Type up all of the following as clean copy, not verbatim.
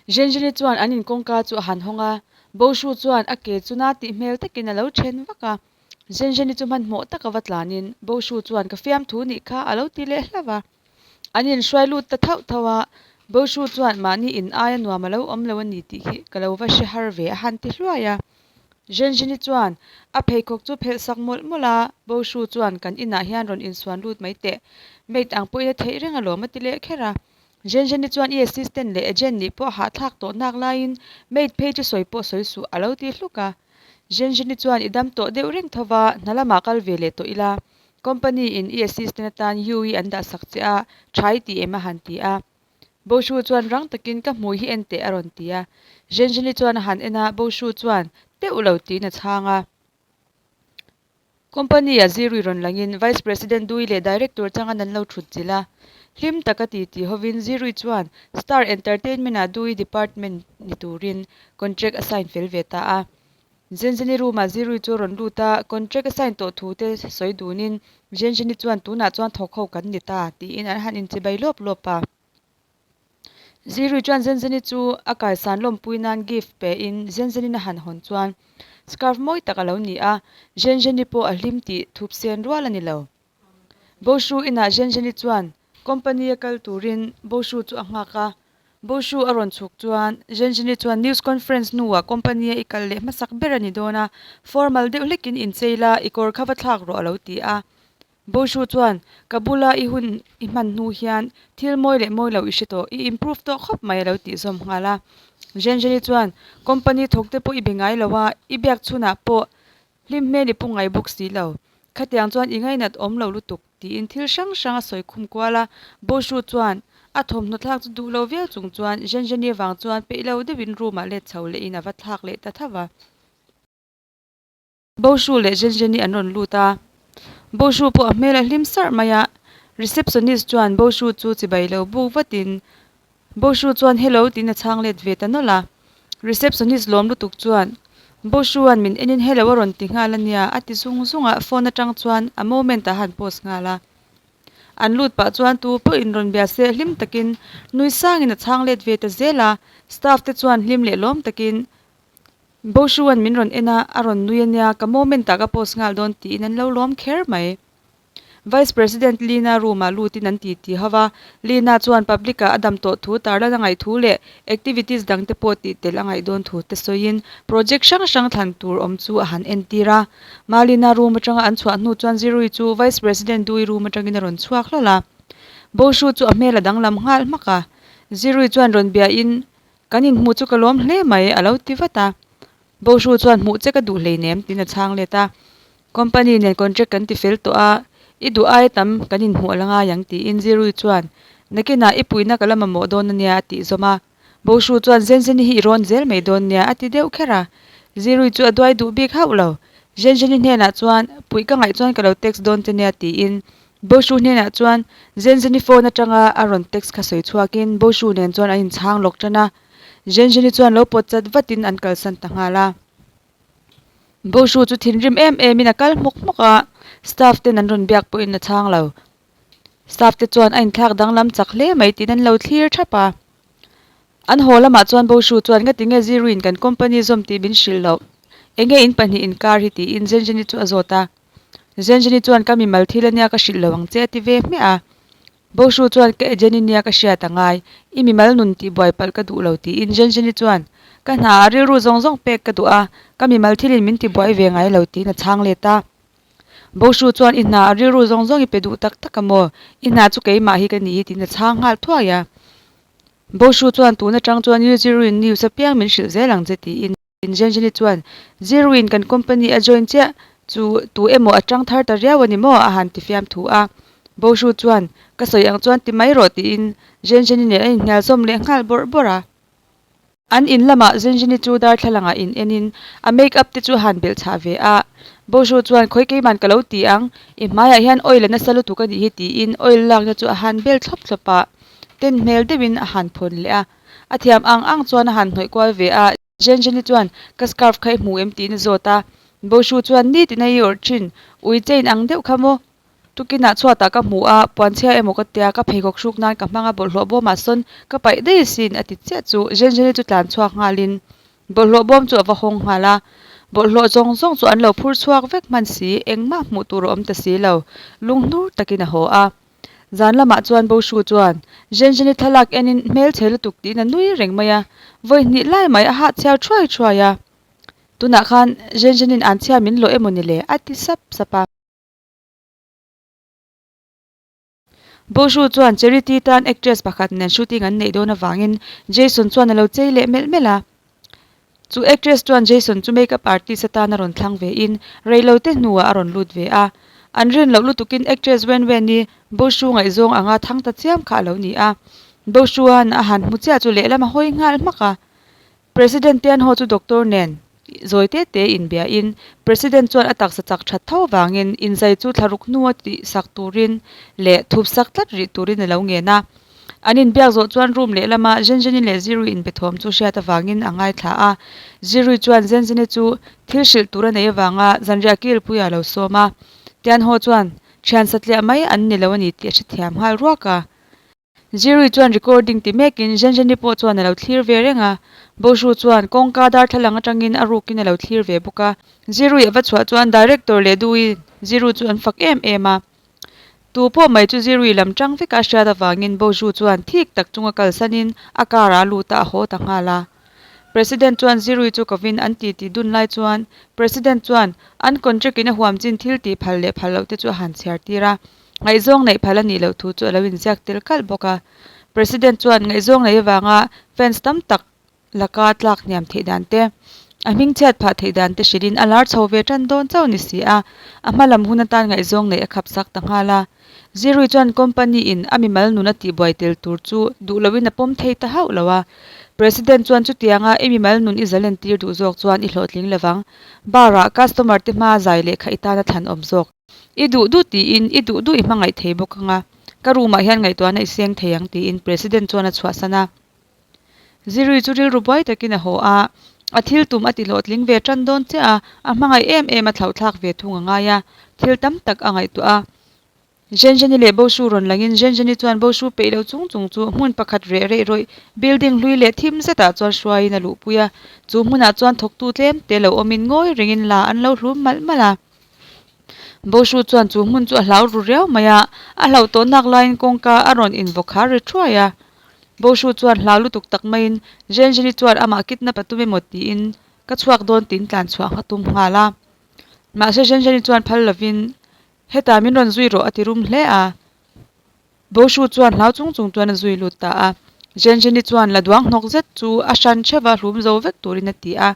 Zhenzheni chuan an in kawngka chu a han hawng a, Boshu chuan a ke chu na tih hmel takin a lo then vak a. Zhenzheni chu hmanhmawh taka va tlanin Boshu chuan ka fiamthu nih kha a lo ti leh hlauh a. An inhruai lut ta thauh thauh a, Boshu chuan mahni in aia nuam a lo awm lo a ni tih hi ka lo va hre har ve a han ti hluai a. Zhenzheni chuan a pheikhawk chu phelh sak mawlh mawlh a, Boshu chuan kan inah hian rawn insuan lut mai teh, maid ang pawhin a theih reng alawm a ti leh kher a. Zhenzheni chuan i assistant leh agent nih pawh hahthlak tawh nak laiin maid phei chu sawi pawh sawi suh a lo ti hluk a. Zhenzheni chuan i dam tawh deuh reng tho va, hna lamah kal ve leh tawh ila. Company in i assistant atan Yui an dah sak che a, tha i ti em a han ti a. Boshu chuan rang takin ka hmui hi en teh a rawn ti a. Zhenzheni chuan a han en a, Boshu chuan teuh lo tiin a chhang a. Company a zirui rawn langin Vice President Dui leh Director changa an lo thut chilh a. Hlim taka titi hovin zirui chuan Star Entertainment ah Dui department ni turin contract a sign fel ve ta a. Zhenzheni room ah zirui chu a rawn lut a, contract a sign tawh thu te sawi dunin Zhenzheni chuan tunah chuan thawk ho kan ni ta tiin an han inchibai lawp lawp a. Zirui chuan Zenzeni chu a kaisan lawmpui nan gift pe in Zenzeni'n a han hawn chuan scarf mawi tak a lo ni a, Zenzeni pawh a hlim tih thup sen rual a ni lo. Boshu inah Zenzeni chuan company a kal turin Boshu chu a nghak a, Boshu a rawn chhuk chuan Zenzeni chuan news conference hnuah company a i kal leh hmasak ber a ni dawn a, formal deuh hlekin inchei la, i kawr kha va thlak rawh a lo ti a. Boshu chuan, Ka bula i hun i hman hnu hian thil mawi leh mawi lo i hre tawh, i improve tawh khawp mai a lo tih zawm nghal a. Zhenzheni chuan, Company thawk te pawh i be ngai lo a, i biak chhunah pawh hlim hmel i pu ngai bawk si lo. Khatiang chuan i ngainat awm lo lutuk, tiin thil hrang hrang a sawi khum kual a. Boshu chuan a thawmhnaw thlak chu duh lo viau chung chuan Zhenzheni avang chuan peih lo deuhin room ah let chho lehin a va thlak leh ta tho va. Boshu leh Zhenzheni an rawn lut a, Boshu pawh a hmel a hlim sarh mai a, receptionist chuan Boshu chu chibai lo buk vatin Boshu chuan hello tiin a chhang let ve ta nawlh a, receptionist lawm lutuk chuan Boshu-a'n min enin hello a rawn ti nghal a nia a ti zung zung a, phone atang chuan a moment ah a han post nghal a. An lut pah chuan tu pawhin rawn bia se hlim takin nui sangin a chhang let ve ta zel a, staff te chuan hlim leh lawm takin Boshu-a'n min rawn en a, a rawn nui a nia, ka moment-ah ka post nghal dawn tiin an lo lawm kher mai. Vice President Lina room-ah lutin an ti ti ho va, Lina chuan public-ah a dam tawh thu tarlan a ngaih thu leh activities dangte pawh tih tel a ngaih dawn thu te sawiin project hrang hrang thlan tur awm chu a han entir a. Malina room atanga an chhuah hnu chuan Zirui chu Vice President Dui room atangin a rawn chhuak hlawlh a. Boshu chu a hmel a danglam nghal hmak a, Zirui chuan rawn biahin Kan inhmuh chu ka lawm hle mai, a lo ti vat a. Bohru chuan hmuh che ka duh hleinem tiin a chhang let a. Company nen contract kan ti fel tawh a, i duh aia tam kan inhmuh a la ngai ang tiin Zirui chuan nakinah i puihna ka la mamawh dawn a nia a tih zawm a. Bohru chuan Zenzeni hi i rawn zel mai dawn nia a ti deuh kher a. Zirui chu a duai duh bik hauh lo. Zenzeni hnenah chuan puih ka ngaih chuan ka lo text dawn che nia tiin Boshu hnenah chuan Zhenzheni phone atanga a rawn text kha sawi chhuakin Boshu nen chuan an inchhang lawk tan a, Zhenzheni chuan lo pawt chat vatin an kalsan ta nghal a. Boshu chu thinrim em emin a kal hmawk hmawk a, staff ten an rawn biak pawhin a chhang lo. Staff te chuan a inthlak danglam chak hle mai tiin an lo thlir thap a. An haw lamah chuan Boshu chuan ngatinge Ziruin kan company zawm tih min hrilh loh, enge in pahnih inkar hi tiin Zhenzheni chu a zawt a. Zenzeni chuan ka mimal thil ania ka hrilh lo ang che a ti ve hmiah a. Boshu chuan ka agent i nia ka hriat a ngai, i mimal nun tih buai palh ka duh lo tiin Zenzeni chuan ka hna ah rilru zawng zawng pek ka duh a, ka mimal thilin min ti buai ve ngai lo tiin a chhang let a. Boshu chuan i hna ah rilru zawng zawng i pe duh tak tak a maw, i hna chu keimah hi ka nih hi tiin a chhang nghal thuai a. Boshu chuan tun atang chuan Yu Ziruin news apiang min hrilh zel ang che tiin. Zhenzheni chuan, Zirwin kan company a join chiah chu tu emaw a tang thar ta riau a ni maw? a han ti fiam thu a. Boshu chuan, Ka sawi ang chuan ti mai rawh tiin Zhenzheni nen a inhnial zawm leh nghal bawrh bawrh a. An in lamah Zhenzheni chu darthlalangah in enin a make up te chu a han belh chhah ve a. Boshu chuan, Khawi keiman ka lo ti ang, i hmaiah hian oil a nasa lutuk a nih hi tiin oil lakna chu a han bel thlawp thlawp a. Ten hmel deuhin a han phawn leh a. A thiam ang ang chuan a han hnawih kual ve a. Zhenzheni chuan, Ka scarf kha i hmu em? tiin a zawt a. Boshu chuan, Nitin a i awrh thin, ui chain ang deuh kha maw? Tukinah chhuatah ka hmu a, puanchhia emaw ka tia, ka pheikhawk hruk nan ka hmang a, bawlhhlawh bawmah sawn ka paih daih asin a ti chiah chu Zenzeni chu tlan chhuak nghalin bawlhhlawh bawm chu a va hawng nghal a. Bawlhhlawh zawng zawng chu an lo phur chhuak vek hman si, engmah hmuh tur a awm ta si lo, lunghnur takin a haw a. Zan lamah chuan Boshu chuan Zenzeni thlalak enin hmelchhe lutuk tiin a nui reng mai a, vawi hnih lai mai a hahchhiau thuai thuai a. Tunah khan Zenzeni'n an chhia min lawh emaw ni le? a ti sap sap a. Boshu chuan Charity tan actress pakhat nen shooting an neih dawn avangin Jason chuan a lo chei leh melh melh a. Chu actress chuan Jason chu makeup artist atan a rawn thlang ve in reilo te hnuah a rawn lut ve a. An rin loh lutukin actress Wen Wen i Boshu ngaihzawng anga thang ta chiam kha a lo ni a. Boshu-a'n a han hmu chiah chu lehlam a hawi nghal hmak a. President Tianho chu doctor nen zawi te te inbia in President chuan a taksa chak that tho vangin inzai chu thlaruk hnua tih sak turin leh thup sak tlat rih turin a lo ngen a. An inbiak zawh chuan room lehlama Zhenzheni leh Zirui inbe thawm chu hriat avangin a ngaithla a. Zirui chuan Zhenzheni chu thil hrilh tur a nei avanga zanriah kilpui a lo sawm a. Tianho chuan thian satliah mai an ni lo a ni tih a hrethiam nghal ruak a. Zirui chuan recording ti mekin Zhenzheni pawh chuan a lo thlir ve reng a. Boshu chuan kawngka darthlalang atangin a rukin a lo thlir ve bawk a. Zirui a va chhuah chuan director leh Dui Ziru chu an fak em em a. Tu pawh mai chu Zirui lam tang veka a hriat avangin Boshu chuan thik tak chunga kalsanin a car ah a lut a, a haw ta nghal a. President chuan Zirui chu kovin an ti tih dun lai chuan President chuan an contract in a huam chin thil tih phal leh phal loh te chu a han chhiar tir a. Ngaihzawng neih phal a nih loh thu chu a lo inziak tel kalh bawk a. President chuan ngaihzawng neih avanga fans tam tak laka tlak hniam theih dan te, a hmingchhiat phah theih dan te hrilhin a lar chho ve tan dawn chauh ni si a, a hma lam hun atan ngaihzawng neih a khap sak ta nghal a. Zirui chuan company in a mimal nun a tihbuai tel tur chu duh loin a pawm thei ta hauh lo a. President chuan chutianga i mimal nun i zalen tir duh zawk chuan i hlawhtling lovang. Bar ah customer te hma zai lehkha i tan a thlan awm zawk. I duh duh tiin i duh duh i hmangaih thei bawk ang a, ka room ah hian ngaihtuahna i seng thei ang tiin President chuan a chhuahsan a. Zirui chu rilru buai takin a haw a, a thil tum a ti hlawhtling ve tan dawn chiah a, a hmangaih em em a thlauhthlak ve thung a ngai a, thil tam tak a ngaihtuah a. Zhenzheni leh Boshu rawn langin Zhenzheni chuan Boshu peih lo chung chung chu hmun pakhat reh reih rawih building hlui leh thim zetah chuan hruaiin a luhpui a, chu hmunah chuan thawktu tlem te lo awmin ngawi rengin la an lo hlum malh malh a. Boshu chuan chu hmun chu a hlau ru riau mai a, a hlauh tawh nak laiin kawngka a rawn invaw khar ri thuai a. Boshu chuan hlau lutuk tak maiin Zhenzheni chuan amah kidnap a tum emaw tiin ka chhuak dawn tiin tlan chhuah a tum nghal a. Mahse Zhenzheni chuan phal lovin hetah min rawn zui rawh a ti rum hle a. Boshu chuan hlau chung chung chuan a zui lut ta a. Zhenzheni chuan la duang hnawk zet chu a hran theuh a hlum zo vek turin a ti a.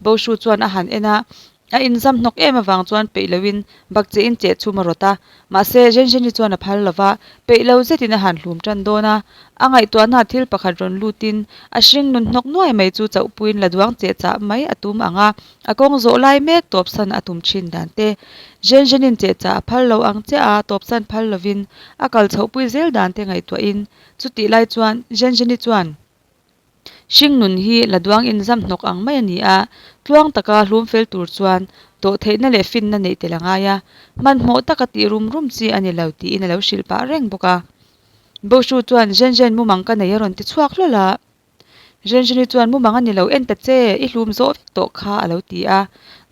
Boshu chuan a han en a, a inzam hnawk em avang chuan peih loin bakchein cheh chhum a rawt a. Mahse, Zhenzheni chuan a phal lo va, peih lo zetin a han hlum tan dawn a. A ngaihtuahna thil pakhat rawn lutin a hring nun hnawk nuai mai chu chauhpuiin la duang cheh chah mai a tum ang a, a kawng zawh lai mek tawpsan a tum thin dan te. Zhenzhenin cheh chah a phal lo ang chiah a, tawpsan phal lovin a kal chhohpui zel dan te ngaihtuahin chutih lai chuan Zhenzheni chuan hring nun hi la duang inzam hnawk ang mai a ni a, tluang taka hlum fel tur chuan dawhtheihna leh finna neih tel a ngai a, hmanhmawh taka tih rum rum chi a ni lo tiin a lo hrilh pah reng bawk a. Boshu chuan Zhenzhen mumang ka nei a rawn ti chhuak hlawl a. Zhenzheni chuan mumang a ni lo en ta che, i hlum zawh vek tawh kha a lo ti a.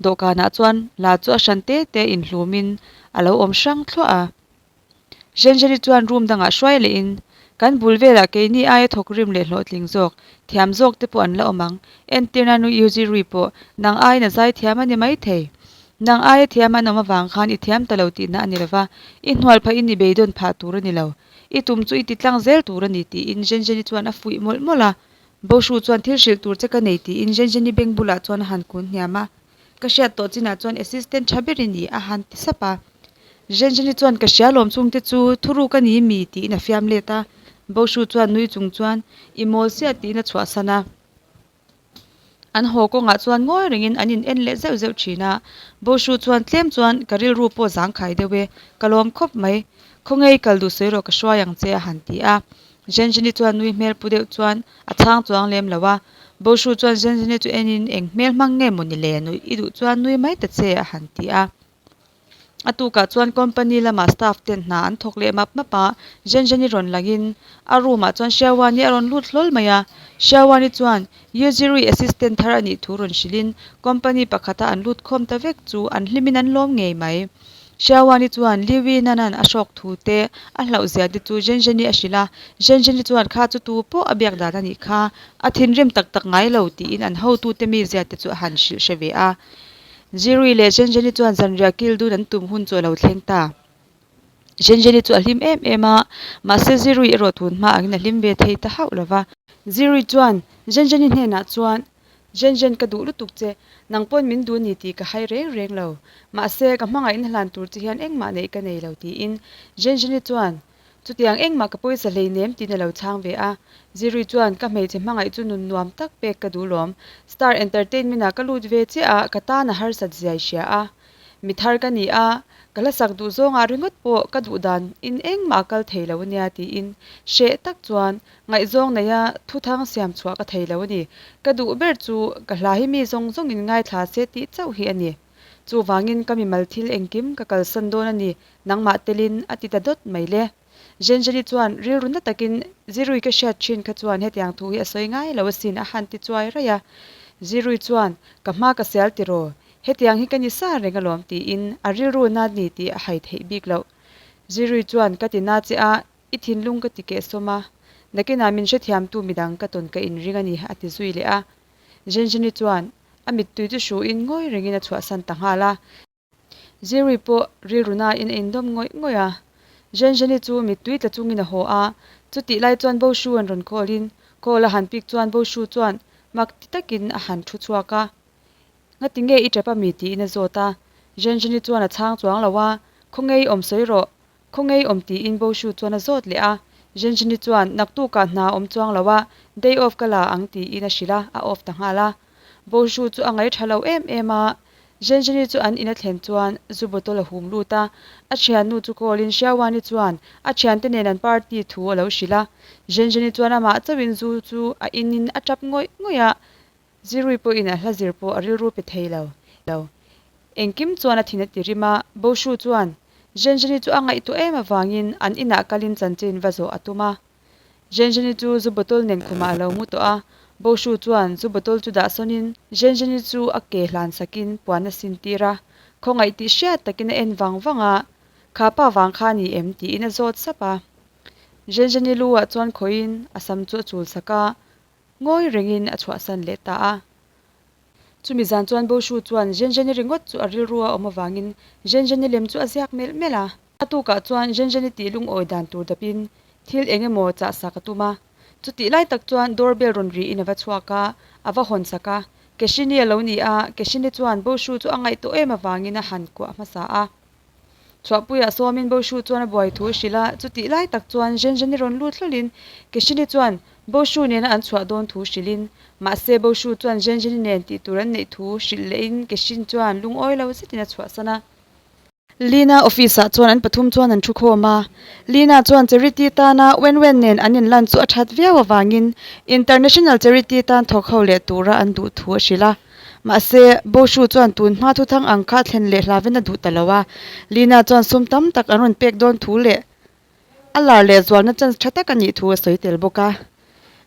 Dawhkanah chuan la chu a hran te te inhlumin a lo awm hrang thluah a. Zhenzheni chuan room dangah hruai lehin, Kan bul velah keini aia thawk rim leh hlawhtling zawk, thiam zawk te pawh an la awm ang. Entirna nu Yuji Rui pawh nang aiin a zai thiam a ni maithei. Nang aia thiam an awm avang khan i thiam ta lo tihna a ni lova, i hnual phahin i beidawn phah tur a ni lo. I tum chu i ti tlang zel tur a ni tiin Zhenzheni chuan a fuih mawlh mawlh a. Boshu chuan thil hrilh tur che ka nei tiin Zhenzheni beng bulah chuan a han kun hniam a. Ka hriat tawh chinah chuan assistant tha ber i ni a han ti sap a. Zhenzheni chuan ka hria lawm chungte chu thuruk a ni mi tiin a fiam let a. Boshu chuan nui chung chuan i mawl chiah tiin a chhuahsan a. An haw kawngah chuan ngawi rengin an in en leh zeuh zeuh thin a, Boshu chuan tlem chuan ka rilru pawh zangkhai deuh e, ka lawm khawp mai, khawnge i kal duh sawi rawh ka hruai ang che a han ti a. Zhenzheni chuan nui hmel pu deuh chuan a chhang chuang lem lo a, Boshu chuan Zhenzheni chu enin eng hmel hmang nge maw ni le nuih i duh chuan nui mai ta che a han ti a. A tukah chuan company lamah staff ten hna an thawk leh map map a, Zhenzheni rawn langin a room ah chuan Xiaowan-i a rawn lut hlawl mai a. Xiaowan-i chuan Yu Zirui assistant thar a nih thu rawn hrilhin company pakhata an lut khawm ta vek chu an hlimin an lawm ngei mai. Xiaowan-i chuan Liu Yi Nan-a'n a hrawk thu te a hlauh zia te chu Zhenzheni a hrilh a, Zhenzheni chuan kha chu tu pawh a biak dan a nih kha, a thinrim tak tak ngai lo tiin an hotute mizia te chu a han hrilh hre ve a. Zirui leh Zhenzheni chuan zanriah kil dun an tum hun chu a lo thleng ta. Zhenzheni chu a hlim em em a, mahse Zirui erawh tun hma angin a hlim ve thei ta hauh lo va. Zirui chuan Zhenzheni hnenah chuan, Zhenzhen ka duh lutuk che, nang pawn min duh ni tih ka hai reng reng lo. Mahse ka hmangaihna hlan tur che hian engmah neih ka nei lo tiin Zhenzheni chuan Chutiang engmah ka pawisa hleinem tiin a lo chhang ve a. Zirui chuan ka hmeichhe hmangaih chu nun nuam tak pek ka duh lawm. Star Entertainment ah ka lut ve chiah a, ka tan a harsat zia i hria a. Mi thar ka ni a, ka hla sak duh zawngah ringawt pawh ka duh dan in engmah a kal thei lo ania tiin hreh tak chuan ngaihzawng neia thuthang siam chhuah ka thei lo a ni. Ka duh ber chu ka hla hi mi zawng zawngin ngaithla se tih chauh hi a ni. Chuvangin ka mimal thil engkim ka kalsan dawn a ni, nangmah telin a ti ta dawt mai le. Zhenzheni chuan rilru na takin Zirui ka hriat thin kha chuan hetiang thu hi a sawi ngai lo asin a han ti chuai raih a. Zirui chuan ka hma ka sial tiraw, hetiang hi ka ni sa reng alawm tiin a rilru na ni tih a hai theih bik loh. Zirui chuan ka ti na che a, i thinlung ka ti kehsawm a, nakinah min hrethiamtu midang ka tawn ka inring a ni a ti zui leh a. Zhenzheni chuan a mittui chu hruin ngawi rengin a chhuahsan ta nghal a. Zirui pawh rilru nain a indawm ngawih ngawih a. Zhenzheni chu mittui tla chungin a haw a, chutih lai chuan Boshu an rawn call in, call a han pick chuan Boshu chuan mak ti takin a han thu chhuak a. Ngati nge i tap a mi tiin a zawt a. Zhenzheni chuan a chhang chuang lo a, Khawnge i awm sawi rawh, khawnge i awm tiin Boshu chuan a zawt leh a. Zhenzheni chuan naktukah hna a awm chuang lo a, day off ka la ang tiin a hrilh a, a off ta nghal a. Boshu chu a ngaih tha lo em em a, Zhenzheni chu an in a thlen chuan zu bottle a hum lut a, a thiannu chu call in Xiaoani chuan a thiante nen an party thu a lo hrilh a. Zhenzheni chuan amah chauhin zu chu a in in a tap ngawih ngawih a, Zirui pawhin a hla zir pawh a rilru pe thei lo. Lo. Engkim chuan a thin a ti rim a, Boshu chuan Zhenzheni chu a ngaihtuah em avangin an inah kalin chanchin va zawh a tum a. Zhenzheni chu zu bottle nen khumah a lo mu tawh a, Boshu chuan zu bottle chu dah sawnin Zhenzheni chu a ke hlan sakin puan a sin tir a, khawngaih tih hriat takin a en vang vang a, Kha pa vang kha a ni em? tiin a zawt sap a. Zhenzheni lu ah chuan khawihin a sam chu a chul sak a, ngawi rengin a chhuahsan leh ta a. Chumi zan chuan Boshu chuan Zhenzheni ringawt chu a rilru a awm avangin Zhenzheni lem chu a ziak melh melh a. A tukah chuan Zhenzheni tih lungawi dan tur dapin thil eng emaw chah sak a tum a. Chutih lai tak chuan door bell rawn riin a va chhuak a, a va hawn sak a. Keshini a lo ni a, Keshini chuan Boshu chu a ngaihtuah em avangin a han kuah hmasa a. Chhuahpuiah sawmin Boshu chuan a buai thu a hrilh a, chutih lai tak chuan Zhenzheni rawn lut hlawlhin Keshini chuan Boshu nena an chhuah dawn thu hrilhin, mahse Boshu chuan Zhenzheni nen tih tur an neih thu hrilh lehin Keshin chuan lungawi lo zetin a chhuahsan a. Lina office ah chuan an pathum chuan an thu khawm a, Lina chuan charity tana Wen Wen nen an inlan chu a that viau avangin international charity tan thawk ho leh tura an duh thu a hrilh a. Mahse, Boshu chuan tun hma thuthang ang kha thlen leh hlavin a duh ta lo a, Lina chuan sum tam tak an rawn pek dawn thu leh a lar leh zualna chance tha tak a nih thu a sawi tel bawk a.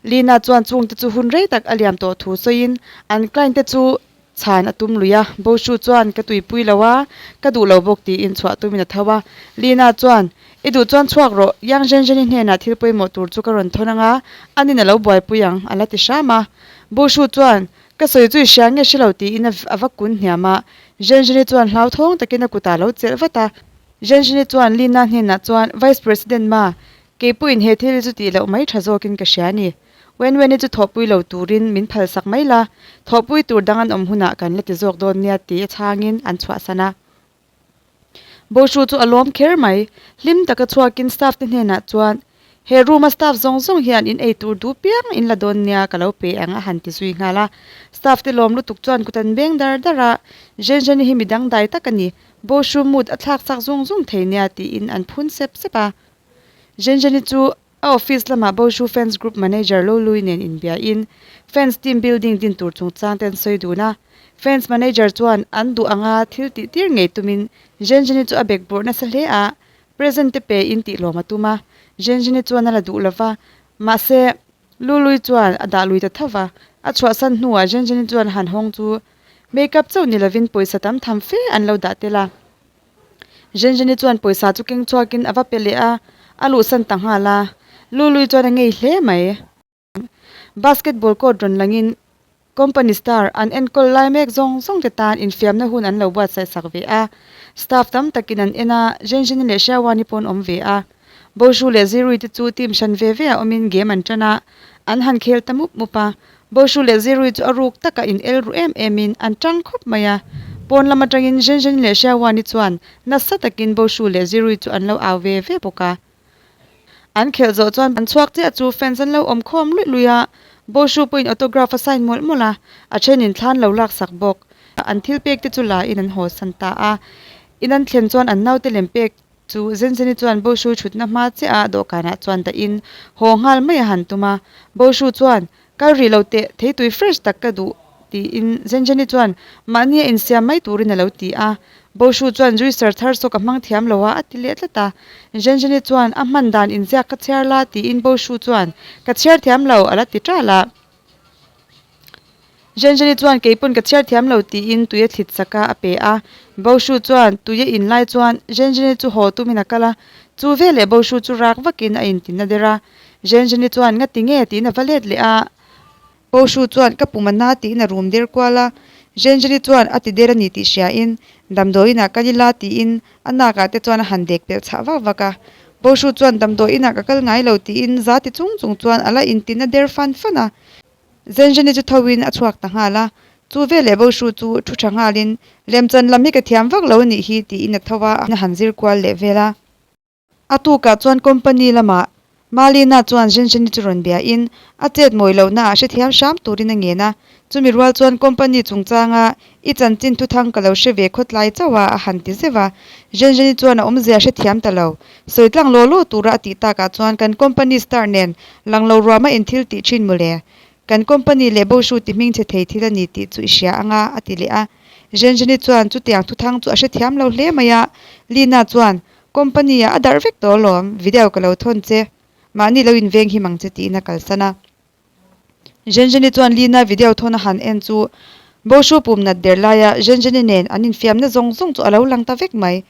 Lina chuan chungte chu hun rei tak a liam tawh thu sawiin an client te chu Chhan a tum lui a, Boshu chuan ka tuipui lo a, ka duh lo bawk tiin chhuah tumin a tho a. Lina chuan, I duh chuan chhuak rawh, Yang Zhenzheni hnenah thil pawimawh tur chu ka rawn thawn ang a, anin a lo buaipui ang, a la ti hram a. Boshu chuan, Ka sawi chu i hria nge hre lo tiin a va kun hniam a. Zhenzheni chuan hlauthawng takin a kutah a lo chelh vat a. Zhenzheni chuan Lina hnenah chuan, Vice President ma, keipawhin he thil hi chu tih loh mai tha zawkin ka hria a ni. Wenwen-i chu thawhpui lo turin min phalsak mai la, thawhpui tur dang an awm hunah kan la ti zawk dawn nia ti a chhangin an chhuahsan a. Boshu chu a lawm kher mai, hlim taka chhuakin staff te hnenah chuan, He room a staff zawng zawng hian in ei tur duh piang in la dawn nia ka lo pe ang a han ti zui nghal a. Staff te lawm lutuk chuan kut an beng dar dar a, Zhenzheni hi midang dai tak a ni, Boshu mood a thlak chak zung zung thei nia tiin an phun sep sep a. Zhenzheni chu A office lamah Boshu Fans Group Manager Lolui nen inbiain fans team building din tur chungchang te an sawi dun a. Fans manager chuan an duh anga thil tih tir ngei tumin Zhenzheni chu a bek bawrh nasa hle a, present te pe in tih lawm a tum a. Zhenzheni chuan a la duh lo va, mahse Lului chuan a dah lui ta tho va. A chhuahsan hnuah Zhenzheni chuan han hawng chu makeup chauh ni lovin pawisa tam tham fe an lo dah tel a. Zhenzheni chuan pawisa chu keng chhuakin a va pe leh a, a luhsan ta nghal a. Lului chuan a ngei hle mai. Basketball court rawn langin company star an enkawl lai mek zawng zawng te tan infiamna hun an lo buatsaih sak ve a. Staff tam takin an en a, Zhenzheni leh Xiaowan-i pawh an awm ve a. Boshu leh Zirui te chu team hran ve ve a awmin game an tan a, an han khel ta mup mup a. Boshu leh Zirui chu a ruk taka in el ru em emin an tang khawp mai a. Pawn lam atangin Zhenzheni leh Xiaowan-i chuan nasa takin Boshu leh Zirui chu an lo au ve ve bawk a. An khelh zawh chuan an chhuak chiah chu fans an lo awm khawm luih luih a, Boshu pawhin autograph a sign mawlh mawlh a, a thenin thlan lo laksak bawk. An thil pek te chu la in an haw san ta a. In an thlen chuan an naute lem pek chu Zenzeni chuan Boshu thutna hma chiah a dawhkanah chuan dahin haw nghal mai a han tum a. Boshu chuan Kal rih lo teh, theitui fresh tak ka duh, tiin Zenzeni chuan mahni a insiam mai turin a lo ti a. Boshu chuan juicer thar saw ka hmang thiam lo a, a ti leh tlat a. Zenzeni chuan a hman dan inziak ka chhiar la, tiin Boshu chuan ka chhiar thiam lo, a la ti ṭal a. Zenzeni chuan kei pawn ka chhiar thiam lo, tiin tui a thlit sak a, a pe a. Boshu chuan tui a in lai chuan Zenzeni chu haw tumin a kal a, chu veleh Boshu chu rak vakin a intinna der a. Zhenzheni chuan nga ti nge tiin a va let leh a, Boshu chuan ka pum a na tiin a rum der kual a, Zhenzheni chuan a ti der a ni tih hriain damdawi inah kal ila tiin a nakah te chuan a han dek pelh chhah vak vak a, Boshu chuan damdawi inah ka kal ngai lo tiin za ti chung chung chuan a la intin a der fan fan a, Zhenzheni chu thoin a chhuak ta nghal a, chu veleh Boshu chu thu tha nghalin lemchan lam hi ka thiam vak lo a nih hi tiin a tho a, a han zir kual leh vel a. A tukah chuan company lamah Malina chuan Zhenzheni chu rawn biain a chet mawi lohnaah hrethiam hram turin a ngen a. Chumi rual chuan company chungchanga i chanchin thuthang ka lo hre ve khawtlai chauh a, a han ti zeuh a. Zhenzheni chuan a awmzia hrethiam ta lo. Sawi tlang law law tura a tih takah chuan kan company star nen lang lo ruama inthil tih thin mawle. Kan company leh Boshu ti hming chhe thei thil a ni tih chu i hria anga, a ti leh a. Zhenzheni chuan chutiang thuthang chu a hrethiam lo hle mai a. Lina chuan Company ah a darh vek tawh alawm, video ka lo thawn che, mahni lo inveng him ang che tiin a kalsan a. Zhenzheni chuan Lina video thawn a han en chu Boshu pum nat der laia Zhenzheni nen an infiamna zawng zawng chu a lo lang ta vek mai.